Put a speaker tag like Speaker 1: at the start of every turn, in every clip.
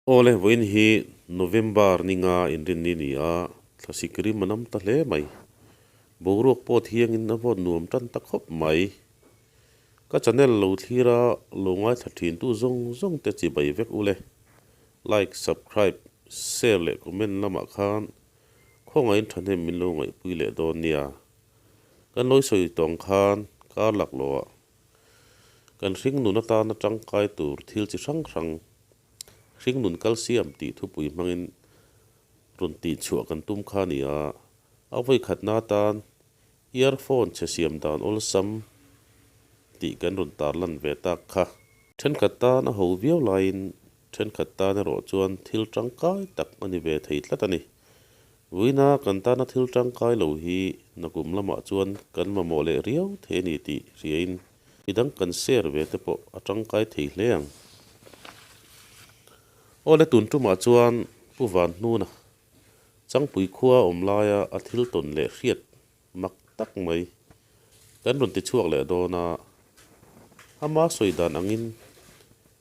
Speaker 1: Awle, vawiin hi November ni nga inrinni ni a, thlasik rim a nam ta hle mai. Boruak pawh thiangin a vawt nuam tan ta khawp mai. Ka channel lo thlir a, lo ngaithla thintu zawng zawng te chibai vek ule. Like, subscribe, share leh comment lamah khan khawngaihin thahnem min lo ngaihpui leh dawn nia. Kan lawi sawi tawng khan kar laklawh ah kan hringnun atana tangkai tur thil chi hrang hrang Hringnun kalsiam tih thupui hmangin rawn tihchhuah kan tum kha a ni a, a vawikhatna atan earphone chhe siam dan awlsam tih kan rawn tarlan ve tak kha. Thenkhat tan a ho viau laiin thenkhat tan erawh chuan thil tangkai tak a ni ve thei tlat a ni. Vawiina kan tana thil tangkai lo hi nakum lamah chuan kan mamawh leh riau thei a ni tih hriain Midang kan share ve te pawh a tangkai thei hle ang. Awle tun tumah chuan Pu Vanhnuna Changpui khua awm laia a thil tawn leh hriat mak tak mai kan rawn ti chhuak leh dawn a, ama sawi dan angin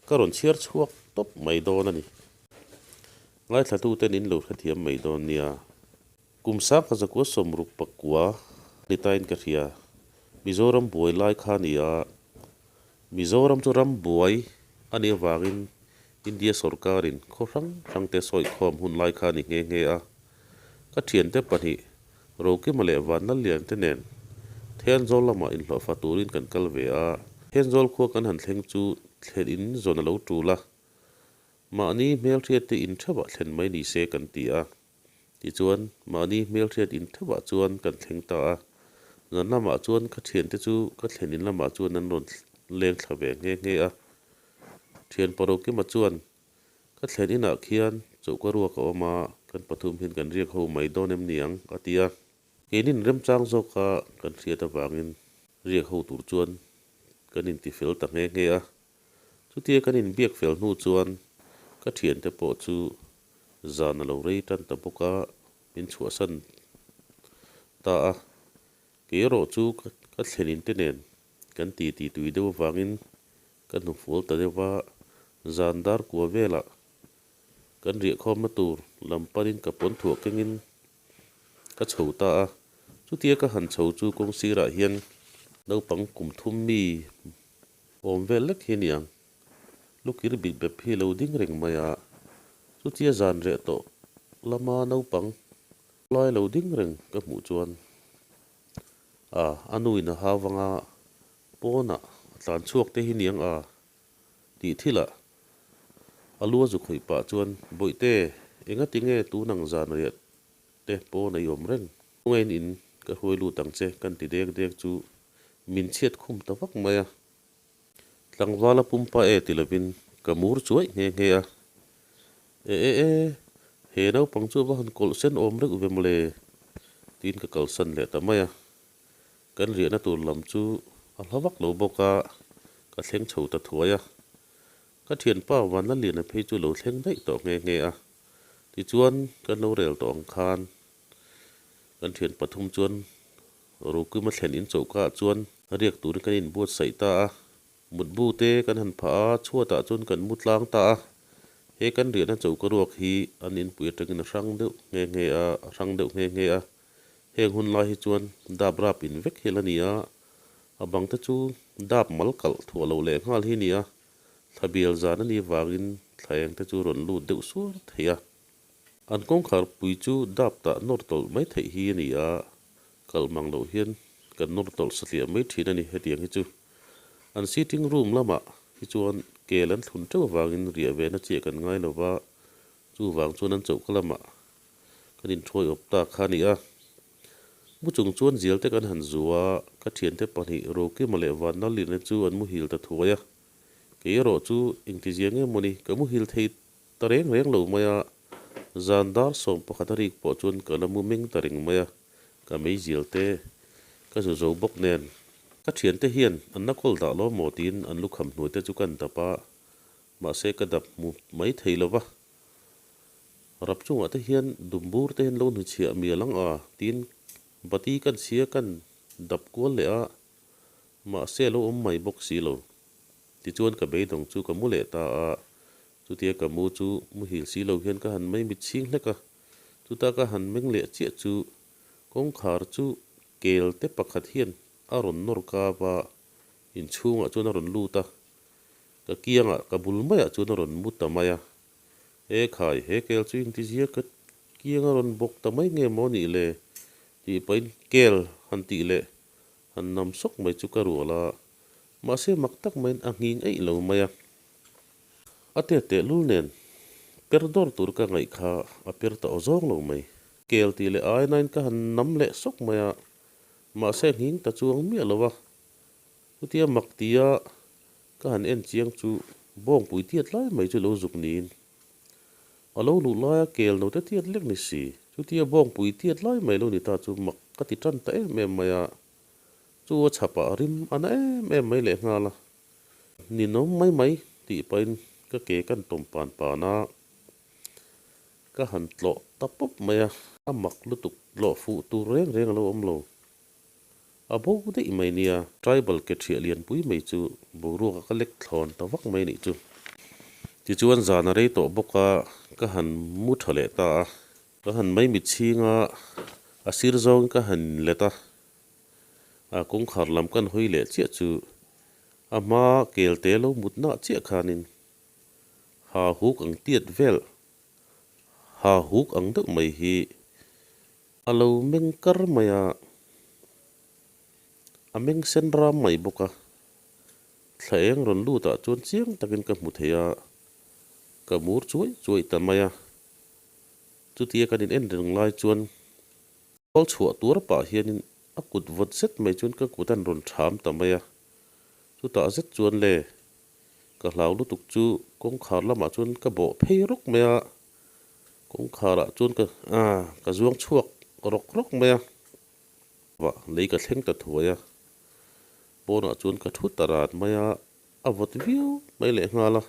Speaker 1: ka rawn chhiar chhuak tawp mai dawn a ni. Ngaithlatuten in lo hrethiam mai dawn nia. Kum sang kha zakua 69 ni tain ka hria. Mizoram buai lai kha a ni a, Mizoram chu ram buai a nih avangin India sawrkarin khaw hrang hrangte sawikhawm hun lai kha a ni nghe nghe a. Ka thiante pahnih Rokima leh Vanlallian te nen Thenzawl lamah inhlawhfa turin kan kal ve a. Thenzawl khua kan han thleng chu thlen in zawn a lo tul a, mahni hmelhriatte intheuhah thlen mai ni se kan ti a. Tichuan, mahni hmelhriat in theuhah chuan kan thleng ta a. Zan lamah chuan ka thiante chu ka thlen in lamah chuan an rawn leng thla ve nghe nghe a. Thian Parokima chuan, Ka thlen inah khian choka ruak a awm a, kan pathum hian kan riak ho mai dawn em ni ang? a ti a. Keinin remchang zawka kan hriat avangin riak ho tur chuan kan intifel ta nghe nghe a. Chutia kan inbiak fel hnu chuan ka thiante pawh chu zan a lo rei tan ta bawk a, min chhuahsan ta a. Kei erawh chu ka thlenin te nen kan ti ti tui deuh avangin ka hnufual ta deuh va, zan dar kua velah kan riahkhawmna tur lam panin ka pawn thuah kengin ka chho ta a. Chutia ka han chho chu kawng sirah hian naupang kum thum mi Awm vel lek hi aniang. Lukir bik bep hi lo ding reng mai a, chutia zan reh tawh lama naupang lai lo ding reng ka hmuh chuan a a nu in a hau vanga pawnah a tlan chhuak te hi niang a tih thilah a lu a zu khawih pah chuan Bawihte engati nge tun ang zan reh te pawn a i awm reng. Khawngain in ka hruai lut ang che kan ti dek dek chu min chhiat khum ta vak mai a. Tlangvala pumpa e ti lovin ka mur chuaih nghe nghe a. E e e, he naupang chu va han kawlh sen awm reuh ve mawle tiin ka kalsan leh ta mai a. Kan riahna tur lam chu a hla vak lo bawk a, ka thleng chho ta thuai a. Ka thianpa Vanlaliana phei chu lo thleng daih tawh nghe nghe a. Tichuan kan lo rel tawh ang khan kan thian pathum chuan Rukima thlen in chohka ah chuan riak turin kan inbuatsaih ta a, mutbu te kan han phah a, chhuatah chuan kan mu tlang ta a. He kan riahna chohka ruak hi an inpui atangin a hrang deuh nghe nghe a, a hrang deuh nghe nghe a. Heng hun lai hi chuan dap rap in vek hial a ni a, a bang te chu dap mal kalh thuah loh leh nghal hi a ni a, thlabial zan a nih vangin thlaeng te chu rawn lut deuh suar thei a. An kawngkhar pui chu dap tah nawr tawlh mai theih hi a ni a, kal mang loh hian kan nawr tawlh satliah mai thin a ni hetiang hi chu. An sitting room lamah hi chuan kel an thlun teuh avangin riah ve na chiah kan ngai lo va, chuvang chuan an choka lamah kan inthawi awp ta kha a ni a. Mu chung chuan zial te kan han zu a, ka thiante pahnih Rokima leh Vanlalina chu an muhil ta thuai a, kei erawh chu engtizia nge mawni ka muhil thei Ta reng reng lo mai a, zan dar 11 a rik pawh chuan ka la mu meng ta reng mai a, ka meizial te ka zu zo bawk nen. Ka thiante hian an la kawl dah lo maw tiin an lukham hnuai te chu kan dap a, mahse ka dap hmu mai thei lo va. Rap chungah te hian dumbur te hian lo hnuchhiah mial ang a tiin bati kan chhia kan dap kual leh a, mahse a lo awm mai bawk si lo. Tichuan ka beidawng chu ka mu leh ta a. Chutia ka mu chu muhil si lo hian ka han mei mit chhing hlek a, chuta ka han meng leh chiah chu kawngkhar chu kel te pakhat hian a rawn nawr kap a, inchhungah chuan a rawn lut a, ka kiangah ka bul maiah chuan a rawn mu ta mai a. E khai, he kel chu intizia ka kiang a rawn bawk ta mai nge maw nih le? tih pahin kel han tih leh han nam sawk mai chu ka rual a, mahse mak tak maiin a nghing eih lo mai a. A tet tehlul nen per dawr tur ka ngaih kha a per ta aw zawng lo mai. Kel tih leh ainain ka han nam leh sawk mai a, mahse nghing ta chuang miah lo a. Chutia mak tia ka han en chiang chu bawngpui tiat lai mai chu lo zuk niin a lo luh laia kel note tiat lek ni si. Chutia bawngpui tiat lai mai lo ni ta chu mak ka ti tan ta em em mai a, chu a chhapah rim a na em em mai lehnghal a. Ninawm mai mai tih pahin ka ke kan tawm pan pan a, ka han tlawh ta pawp mai a. A mak lutuk tlawh fuh tur reng reng a lo awm lo. A bo daih mai nia, tribal ke ṭhiah lianpui mai chu boruak a ka lek thlawn ta vak mai nih chu. Tichuan zan a rei tawh bawk a, ka han mu ṭha leh ta a. Ka han maimit chhing a, a sir zawngin ka han inlet a, a kawngkhar lam kan hawi leh chiah chu a hma kelte lo mut nah chiah khanin ha huk ang tiat vel, ha huk ang deuh mai hi a lo meng kar mai a, a meng sen ram mai bawk a, thla eng rawn lut ah chuan chiang takin ka hmu thei a, ka mur chuai chuai ta mai a, chutia kan in en reng lai chuan Pawl chhuah tur pah hianin a kut vawt zet mai chuan ka kut an rawn ṭham ta mai a, chutah zet chuan le ka hlau lutuk chu kawngkhar lamah chuan ka bawh phei rawk mai a, kawngkharah chuan ka ka zuang chhuak rawk rawk mai a, vah lei ka thleng ta thuai a, pawnah chuan ka thu ta ran mai a, a vawt viau mai lehnghal a.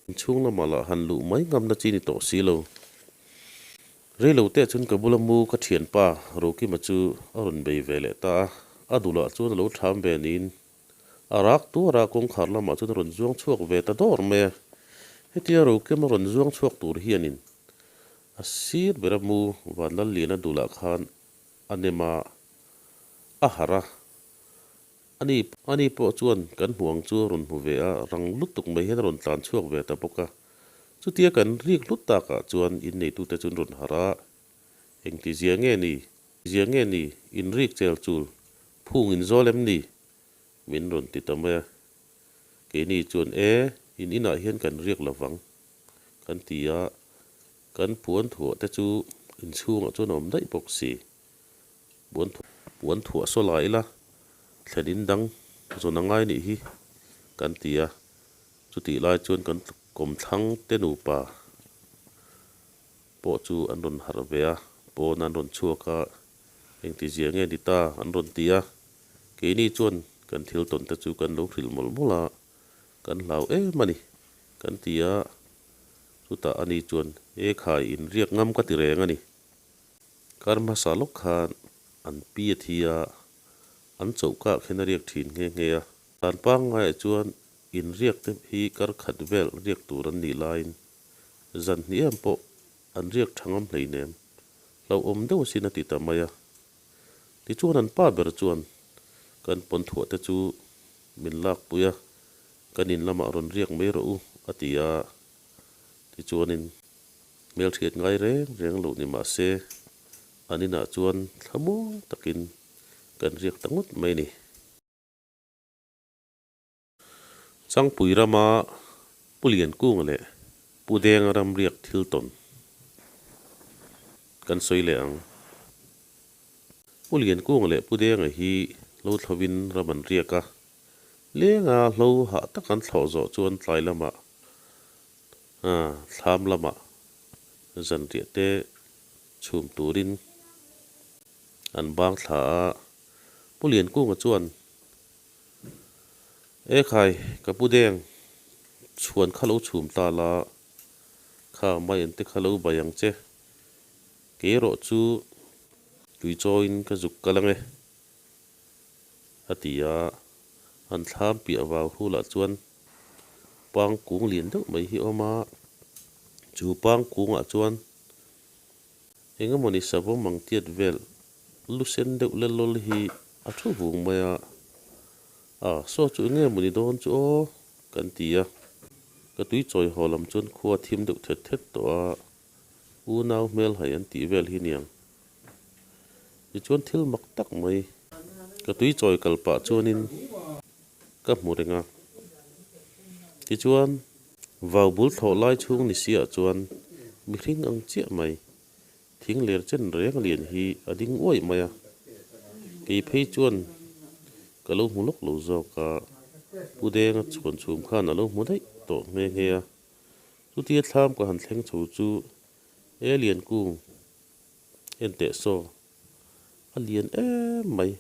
Speaker 1: Inchhung lamah lah han luh mai ngamna chi ni tawh si lo. Reilo te chuan ka bula mu ka thianpa Rokima chu a rawn bei ve leh ta a, a dulah chuan a lo thlam ve niin a rak tuar a, kawngkhar lamah chuan a rawn zuang chhuak ve ta dawr mai a. Hetia Rokima rawn zuang chhuak tur hianin a sir bera mu Vanlalliana dulah khan a nem a, a harh a. Ani ani pawh chuan kan hmu ang chu a rawn hmu ve a, rang lutuk mai hian a rawn tlan chhuak ve ta bawk a. Chutia kan rik hlut takah chuan inneitute chu an rawn harh a, Engti zia nge ni? Zia nge ni? In rik chel chul phung in zawl em ni? Min rawn ti ta mai a. Keini chuan, E, in inah hian kan riak lo vang, kan ti a. Kan puan thuah te chu inchhungah chuan a awm daih bawk si. Puan puan thuah saw la ila, thlen in dang zawn a ngai nih hi kan ti a, chutih lai chuan kan kawmthlang te nupa pawh chu an rawn harh ve a, pawn an rawn chhuak a, engti zia nge ni ta an rawn ti a, keini chuan kan thil tawn te chu kan lo hrilh mawlh mawlh a, kan hlau em a ni kan ti a, chutah ani chuan e khai inriak ngam ka ti reng a ni. Kar hmasa lawk khan an pi a thi a, an chohkah khen a riak thin nghe nghe a. Dan pangngaiah chuan inriak te hi kar khat vel riak tur an nih laiin zan hnih em pawh an riak tha ngam hleinem, hlauhawm deuh asin a ti ta mai a. Tichuan an pa ber chuan kan pawn thuah te chu min lakpui a, kan in lamah rawn riak mai rawh u a ti a. Tichuanin Hmelhriat ngai reng reng loh ni mah se, an inah chuan thlamuang takin kan riak ta ngawt mai a ni. Changpui rama Pu Liankunga leh Pu Denga ram riak thil tawn kan sawi leh ang. Pu Liankunga leh Pu Denga hi lo thlovin ram an riak a, lenga hlo hah tak an thlawh zawh chuan tlai lamah Thlam lamah zanriah te chhum turin an bang thla a, Pu Liankunga chuan, E khai, ka pu deng, chhuan kha lo chhum ta la, kha maian te kha lo bai ang che, kei erawh chu tui chawiin ka zuk kal ang e, a ti a, an thlam piah vau hulah chuan pang kung lian deuh mai hi a awm a. Chu pang kungah chuan eng emawni savawm ang tiat vel lu sen deuh lel lawl hi a thu vung mai a, a saw chu eng nge mawni dawn chu aw kan ti a. Ka tui chawi haw lam chuan khua thim deuh thet thet tawh a, unau hmel hai an tih vel hi niang. Tichuan thil mak tak mai ka tui chawi kal pah chuanin ka hmu reng a. Tichuan vau bul thlawh lai chhung ni siah chuan mihring ang chiah mai thing ler chen reng lian hi a ding uaih mai a. Kei phei chuan ka lo hmu lawk lo zawk a, Pu Denga chhuan chhum khan a lo hmu daih tawh nghe nghe a. Chutia thlam ka han thleng chho chu e Liankung En teh saw, a lian em mai.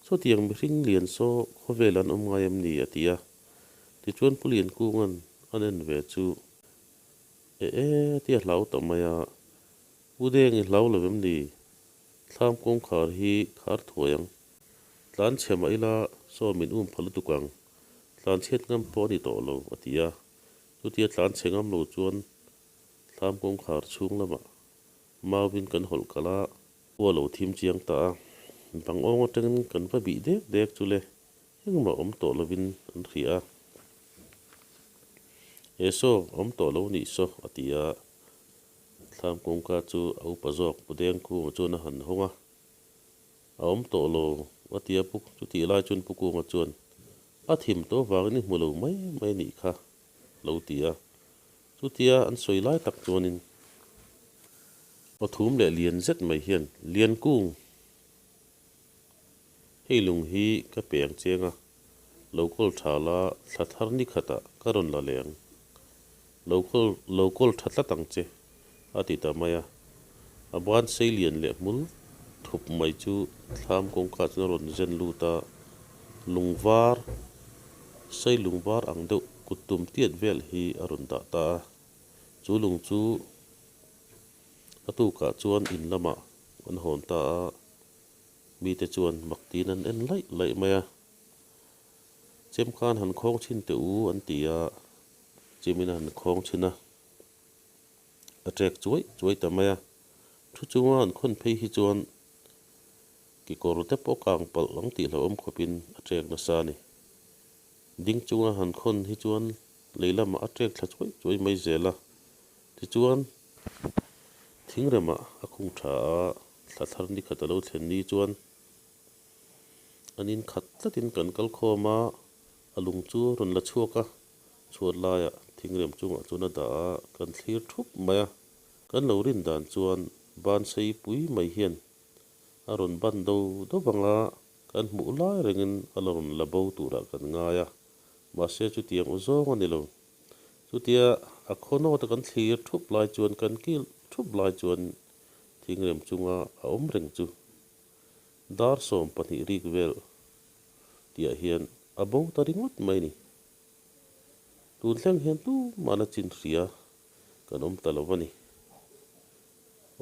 Speaker 1: Sawtiang mihring lian saw khawvel an awm ngai em ni? a ti a. Tichuan Pu Liankunga'n an en ve chu, E e, tia hlau ta mai a. U Deng i hlau lo em ni? Thlam kawngkhar hi khar thuai ang. Tlan chhe mah ila saw min um pha lutuk ang. Tlan chhiat ngam pawh a ni tawh lo, a ti a. Chutia tlan chhe ngam lo chuan thlam kawngkhar chhung lamah Mauin kan hawlh kalh a, khua lo thim chiang ta a, bang awng atangin kan va bih dek dek chu le, engmah awm tawh lovin an hria a. He saw awm tawh lo nih saw a ti a, thlam kawngka chu a upa zawk Pu Dengkunga chuan a han hawng a, a awm tawh lo a ti a, chutih lai chuan Pu Kunga chuan a thim tawh avangin i hmu lo mai mai nih kha lo ti a, Chutia an sawi lai tak chuanin aw thum leh lian zet mai hian, Liankung, hei lung hi ka peng cheng a, lo kawl tha la thla thar ni khatah ka rawn la leh ang. Lo kawl lo kawl tha tlat ang che, a ti ta mai a. A ban sei lian leh hmul thup mai chu thlam kawngka chuan a rawn zen lut a, lung var, sei lung var ang deuh kut tum tiat vel hi a rawn dah ta a. Chu lung chu a tukah chuan in lamah an hawn ta a, mite chuan mak tiin an en laih laih mai a. Chem khan han khawng chhin teh u an ti a, chemin a han khawng chhin a. A ṭek chuai chuai ta mai a, thu chunga an khawn phei hi chuan kekawr te pawh kang palh ang tih hlauhawm khawpin a ṭek nasa a ni. Ding chunga han khawn hi chuan lei lamah a ṭek thla chuai chuai mai zel a, tichuan thingremah a khung ṭha a, thla thar ni khat a lo thlen ni chuan an in khat tlatin kan kal khawm a, a lung chu rawn la chhuak a. Chhuat laiah thingrem chungah chuan a dah a, kan thlir thup mai a. Kan lo rin dan chuan ban sei pui mai hian a rawn ban do do vang a, kan hmuh lai rengin a la rawn la bo turah kan ngai a. Mahse chutiang u zawng a ni lo. Chutia a khaw nawta kan thlir thup lai chuan kan kil thup lai chuan thingrem chunga a awm reng chu dar 12 rik vel tihah hian a bo ta ringawt mai a ni. Tun thleng hian tumah la chin hria kan awm ta lo a ni.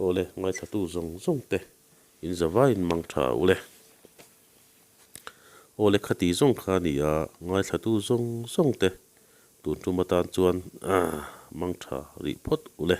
Speaker 1: Awle, ngaithlatu zawng zawng te in zavaiin mang tha u le. Awle khati zawng kha a ni a, ngaithlatu zawng zawng te tun tum atan chuan mang tha rih phawt u le.